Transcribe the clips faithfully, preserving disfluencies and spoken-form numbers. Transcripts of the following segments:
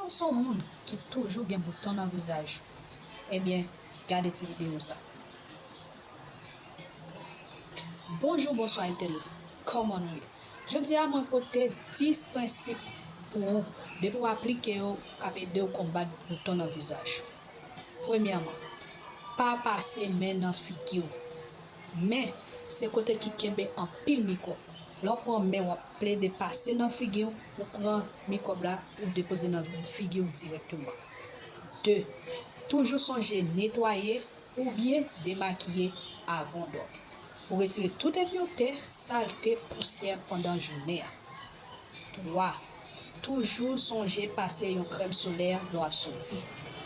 Ou se yon moun ki toujou gen bouton nan vizaj ou? Ebyen, gade ti videyo sa. Bonjou, bonswa entènèt. Kòman nou ye? Jodi a mwen pote dis prensip pou ou, depi w aplike yo, k ap ede w konbat bouton nan vizaj ou. Premyèman, pa pase men nan figi w. Men se kote ki kenbe anpil mikwòb. Lè w pran men w ap plede pase nan figi w, ou pran mikwòb la, ou depoze nan figi w dirèkteman. De, toujou sonje netwaye oubyen demakiye avan w dòmi. Pou retire tout enpirte, salte, pousyè pandan jounen an. Twa, toujou sonje pase yon krèm solè lè w ap soti,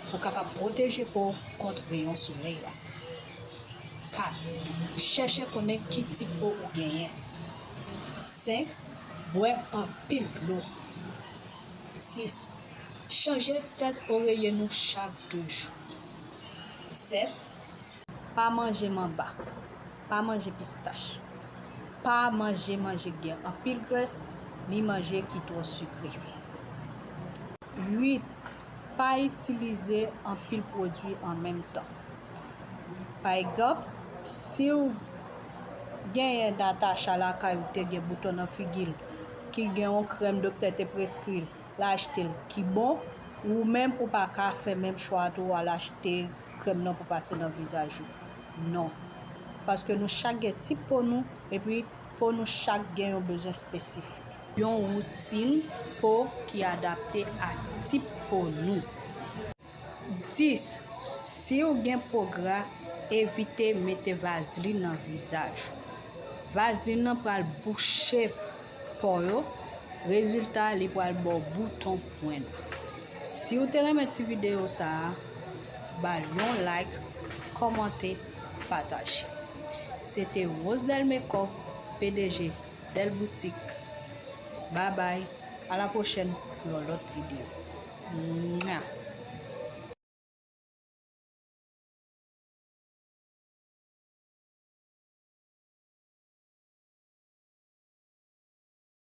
pou kapab pwoteje po w kont reyon solèy la. Kat, chèche konnen ki tip po ou genyen. Senk, bwè anpil dlo. Sis, chanje tèt oreye nou chak de jou. Sèt, pa manje manba, pa manje pistach, pa manje manje ki gen anpil grès, ni manje ki twò sikre. Uit, pa itilize anpil pwodui an menm tan. Pa egzanp, si w genyen Natacha lakay ou te gen bouton nan figi l, ki gen yon krèm doktè te preskri l, l achte l ki bon, ou menm ou pa ka fè menm chwa a tou, w al achte krèm nan pou pase nan vizaj ou. Non. Paske nou chak gen tip po nou, epi po nou chak gen yon bezwen espesifik. Yon woutin po ki adapte ak tip po nou. Dis, si w gen po gra, evite mete vazlin nan vizaj ou. Vazlin nan pral bouche po yo, rezilta li pral ba w bouton pwen nwa. Si w te renmen ti videyo sa a, ba l yon like, kòmante, pataje. Se te Rose Del Makeup, P D G Del Boutique. Babay, a la pwochèn pou yon lòt videyo. Mwa!